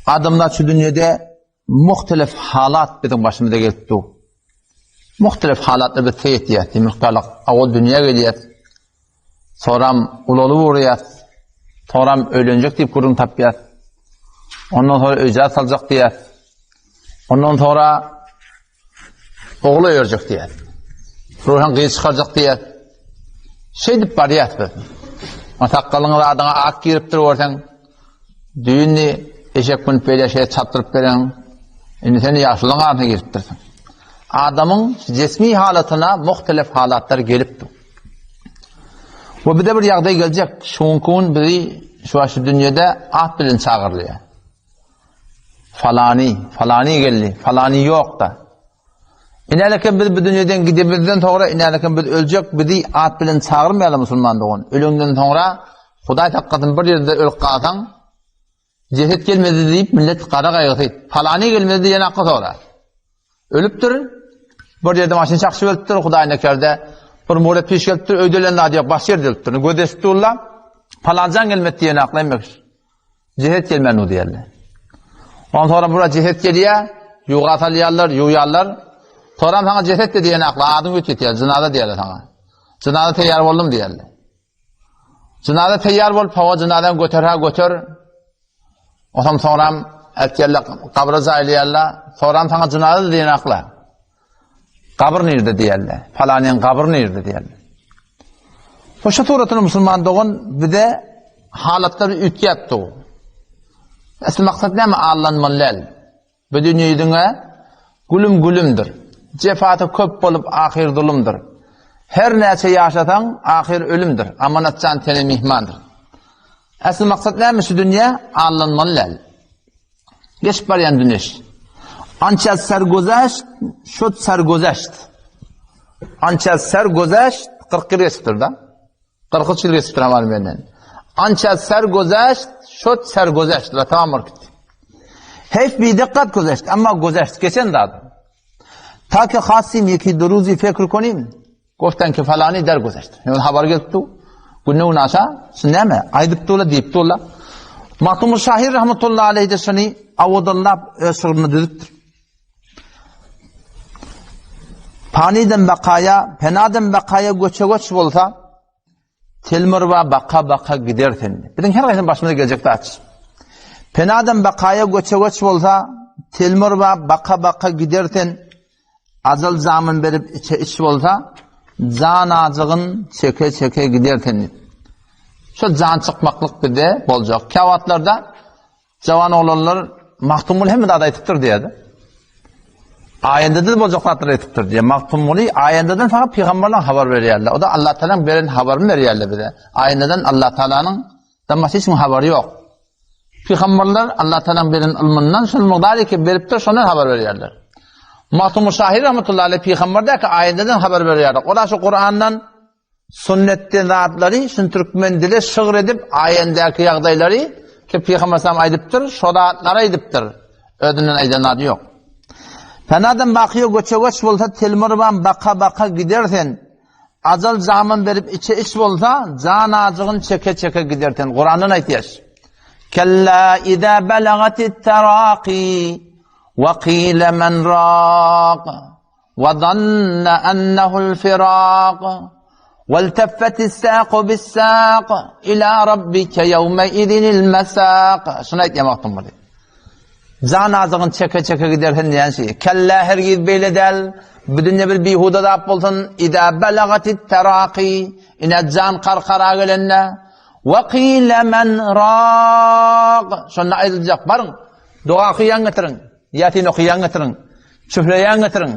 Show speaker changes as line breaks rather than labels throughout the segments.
Adamlar şu dünýede muhtelif halat biziň başymyza gelip dur. Muhtelif halatlar biz seýet diýýäs. Diýmek, awal dünýä gelýäs. Soram ulalyp urýas. Soram öýlenjek diýip gürrüň tapýas. Ondan sonra öýjä saljak diýýäs. Ondan sonra Ogul öýerjek diýýär. Ruhan gyz çykarjak diýýär. Şeýdip barýas biz. O sakgalyň zadyňa ak giripdir görseň, düýnni eşek münüp beýle şeýle çapdyryp beren. Indi sen ýaşulyň arasyna giripdirsiň. Adamyň jesmi halatyna muhtelif halatlar gelipdir. We bize bir ýagdaý geljek. Şu gün bizi şu şu dünýede at bilen çagyrylýar. Falany, falany geldi, falany ýok-da. Inäleken biz bu dünýeden gidemizden soňra inäleken biz öljek, bizi at bilen çagyrmaýarlar musulman dogan. Öleňden soňra Hudaý saklasyn bir ýerde ölüp galsaň, jeset gelmedi diýip millet gara gaýgysy. Falany gelmedi diýen akga soňra. Ölüpdir. Bir ýerde maşyn çakşyp ölüpdir, Hudaý nekerde. Bir muret piş gelipdir, öýde ölen zady ýok, başga ýerde ölüpdir. Göz eşip durla. Falanjan gelmedi diýen akla emmek. Jeset gelmän dur diýerler. Ondan sonra bura jeset gelýär, ýuga salýarlar, ýuwýarlar. Soram saňa jeset de diýen akla adyň ötýär, jynaza diýerler saňa. Jynaza teýýar boldum diýerler. Jynaza teýýar bolup, hawa jynazaň göter ha göter. Ondan soram ätýärler, gabra jaýlaýarlar. Soram saňa jynaza diýen akla. Gabyr nirde diýerler. Falanyň gabry nirde diýerler. Bu şu suratyny musulman dogan bize halatlar üýtgäp dur. Asıl maksat näme allanmaly däl. Bu dünýe ýüzüňe gülüm gülümdir. Jefasy köp bolup ahyr zulumdyr. Her näçe ýaşasaň ahyr ölümdir. Amanat jan tene mihmandyr. Asıl maksat näme şu dünýe allanmaly däl. Geçip barýan dünýeş. Ança sergüzeşt, şut sergüzeşt. Ança sergüzeşt, 40 ýyl geçipdir da. 43 ýyl geçipdir amal menden. Ança sergüzeşt, şut sergüzeşt. La tamam bolup gitdi. Heyf bir dikkat güzeşt, amma güzeşt geçen zat. Ta ki hasim yeki duruzi fikr konim. Goftan ki falany der güzeşt. Ýöne habar gelipdi. Günde gün aşa, şu näme? Aýdyp durla, diýip durla. Magtymguly şahyr rahmetullahi aleyh de şuny awadallap öz şygrynda düzüpdir. Panydan bakaýa, penadan bakaýa göçe-göç bolsa, telmirwa baka-baka gider sen. Biziň her haýsynyň başymyza geljek zat. Penadan bakaýa göçe-göç bolsa, telmirwa baka-baka gider sen. Ajal jamyn berip içe iç bolsa, jan ajygyn çeke-çeke gider sen diýip. Şo jan çykmaklyk bizde boljak. Käwagtlarda jawan oglanlar Magtymguly hemme zady aýdypdyr diýýärdi. Aýendede boljak zatlary aýdypdyr diýýär. Magtymguly aýendeden saňa pygamberler habar berýärler. O da Allah Taalanyň beren habaryny berýärler bize. Aýendeden Allah Taalanyň dan başga hiç kimiň habary ýok. Pygamberler Allah Taalanyň beren ylmyndan şol mukdar ki beripdir, şondan habar berýärler. Magtymguly şahyr rahmetullahi aleyh pygamberdäki aýatdan habar berýär. Ol şu Kurandan sünnetden zatlary şun türkmen dile şygyr edip aýendäki ýagdaýlary ki pygamber sallam aýdypdyr, şo zatlary aýdypdyr. Özünden aýdan zady ýok. Penadan bakyýa göçe-göç bolsa telmirban baka-baka gider sen. Ajal jamyn berip içe iç bolsa, jan ajygyn çeke-çeke gider sen. Kurandan aýtýar. Kella iza balagatit taraqi wa qila man raq wa zanna annahu al-firaq والتفت الساق بالساق إلى ربك يومئذ المساق Şunu aýtýar Magtymguly. Jan azygyn çeke-çeke gider sen diýen şey. Kellä hergiz beýle däl. Bu dünýe bir bihuda zat bolsun. Iza balagatit taraqi. Ine jan karkara gelende. Wa qila men raq. Şonda aýdyljak baryň. Doga okaýan getiriň. Ýasin okaýan getiriň. Çüfleýän getiriň.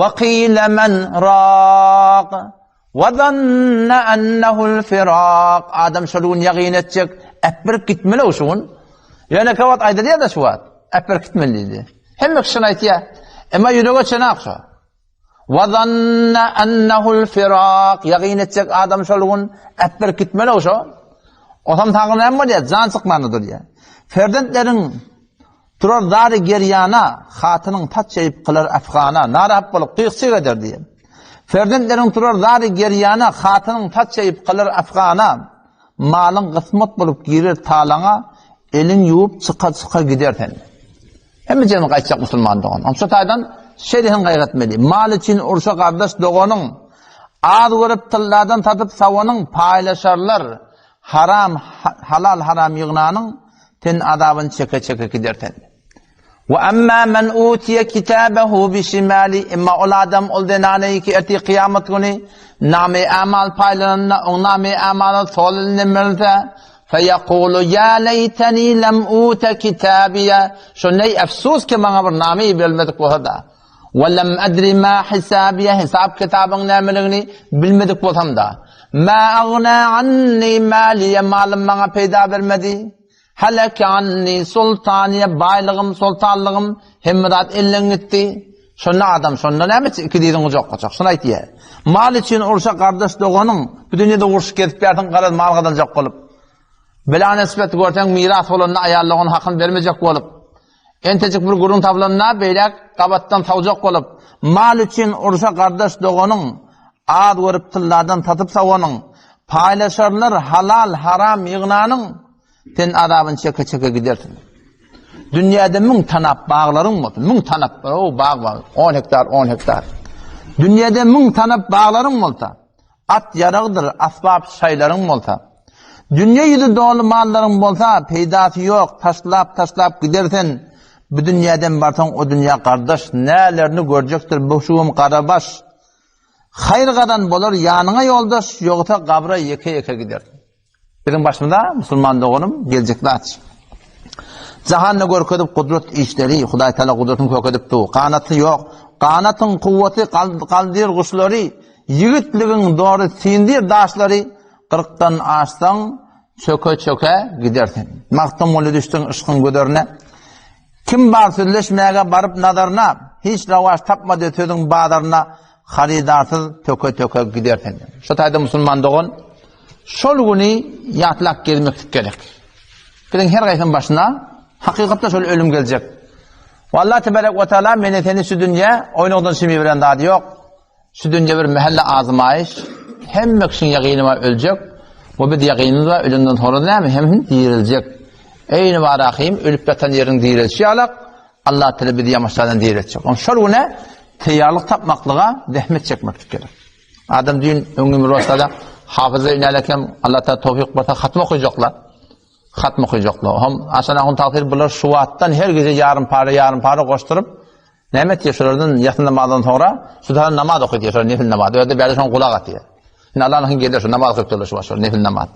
Wa qila men raq. Wa zanna ennehul firak. Adam şol gün ýagyn etjek, äpberip gitmeli şu gün. Ýöne käwagt aýdylýar-da şu wagt, äpberip gitmeli diýdi. Hemme kişi şony aýtýar. Emma ýürege çenak şo. Wa zanna ennehul firak. Ýagyn etjek adam şol gün äpberip gitmeli şo. Osam saňa näme bolýar? Jan çykmany durýar. Perzentleriň Turar zary gerýana, hatynyň taç ýaýyp kylar efgana, narahat bolup gyk-çyk eder diýen. Perzentleriň turar zary gerýana, hatynyň taç ýaýyp kylar efgana, malyň gysmat bolup girer talaňa, Eliň ýuwup çyka-çyka gider sen. Hemme jemi gaýtjak musulman dogan. Oň şu taýdan şeýle hem gaýgy etmeli. Mal üçin urşa gardaş doganyň, az görüp tylladan satyp sawanyň paýlaşarlar. Haram, halal haram ýygnanyň, sen azabyny çeke-çeke gider sen. Wa amma men utiye kitabehu bi şimali emma ol adam ol zenany ki ertir kıyamet günü name amal paylananda oň name amaly sol elinden berilse feyekulu ya leyteni lem ute kitabiye şo ney efsus ki maňa bir name berilmedik bolsa da ve lem edri ma hisabiye hesap kitabyň nämeligini bilmedik bolsam da ma agna anni maliye malym maňa peýda bermedi Haleke anni sultaniýe, baýlygym, soltanlygym, hemme zat elden gitdi. Şonda adam, şonda näme etjek, iki dyzyň gujaklaşak, şuny aýtýar. Mal üçin urşa gardaş doganyň, bu dünýede urşup gezip ýarsyň, garaz mal gazanjak bolup. Bela-nesbet görseň, miras bolanda aýal dogan hakyny bermejek bolup. Entejik bir gürrüň tapylanda beýläk gabatdan sawjak bolup, mal üçin urşa gardaş doganyň, az görüp tylladan satyp sawanyň, paýlaşarlar halal, haram ýygnanyň, sen azabyny çeke-çeke gidersiň. Dünýäde müň tanap baglaryň bolsa, müň tanap, o bag bar, on hektar, on hektar. Dünýäde müň tanap baglaryň bolsa, At ýaragdyr, asbap şaýlaryň bolsa. Dünýe ýüzi doly mallaryň bolsa, peýdasy ýok, taşlap-taşlap gider sen. Bu dünýäden barsaň, o dünýä gardaş, nälerini görjekdir bu şum gara baş. Haýyr gazan bolar ýanyňa ýoldaş, ýogsa gabra ýeke-ýeke gidersiň. Biziň başymyza musulman doganym geljek zat. Jahanda görkezip gudrat işleri, Hudaý Taala gudratyny kökedip du. Ganaty ýok. Ganatyň kuwwaty galdyr guşlary, ýigitligiň dory sindir daşlary, kyrkdan aşsaň çöke-çöke gidersiň. Magtymguly düşdüň yşkyň güzerine. Kim bar sözleşmäge baryp nazaryna, Hiç rowaç tapmady sözüň bazaryna, Harydarsyz töke-töke gider sen. Şu taýda musulman dogan, şol güni ýatlap gezmeklik gerek. Biziň her gaýsynyň başyna hakykatda şol ölüm geljek. Wallah tebarek we taala meni seni şu dünýä oýnagdan şimi bilen zady ýok. Şu dünýe bir mähelle azmaýyş, hemme kişiň ýagyny bar öljek, we biz ýagynymyz bar ölenden soňra näme hem diriljek. Eýni barahym ölüp ýatan ýeriň dirilişi ýalak, Allah Teala bizi ýamaşlardan diriltjek. Oň şol güne teýýarlyk tapmaklyga zähmet çekmeklik gerek. Adam düýn öňňin bir başlada hafyza inälekem Allah Teala towfik berse hatm okajaklar. Hatm okajaklar. Hem aşana hun tagsyr bular şu wagtdan her gije ýarym para ýarym para goşduryp Näme etýär şolardan ýasy namazdan soňra şu taýdan namaz okaýar, şol nefil namaz. Öde bäri şoň gulak atýar. Indi Allah'ın hin gelir şu namaz okaýar durlar şu şol nefil namaz.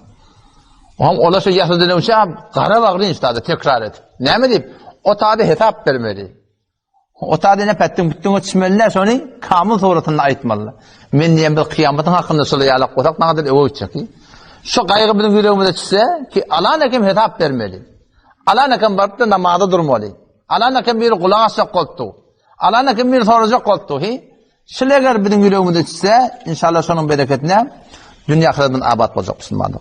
Oňam olar şu ýasy dilemçe gara bagry işte tekrar et. Näme diýip? O taýda hesap bermeli. O taýda ne petdiň bütdiň içmeli, şony kamil suratynda aýtmaly. Men diýen bir kyýamatyň hakynda şolar ýalak bolsak, maňa da öwe gitjek. Şu gaýgy biziň ýüregimize çyse ki alan ekem hesap bermeli. Alan ekem baryp da namaza durmaly. Alana kim biri gulak asjak bolupdy. Alana kim biri sorajak bolupdy. Hi? Şul eger biziň ýüregimize çişse, inşallah şonuň bereketine dünýä ahyretimiz abat boljak musulmanlar.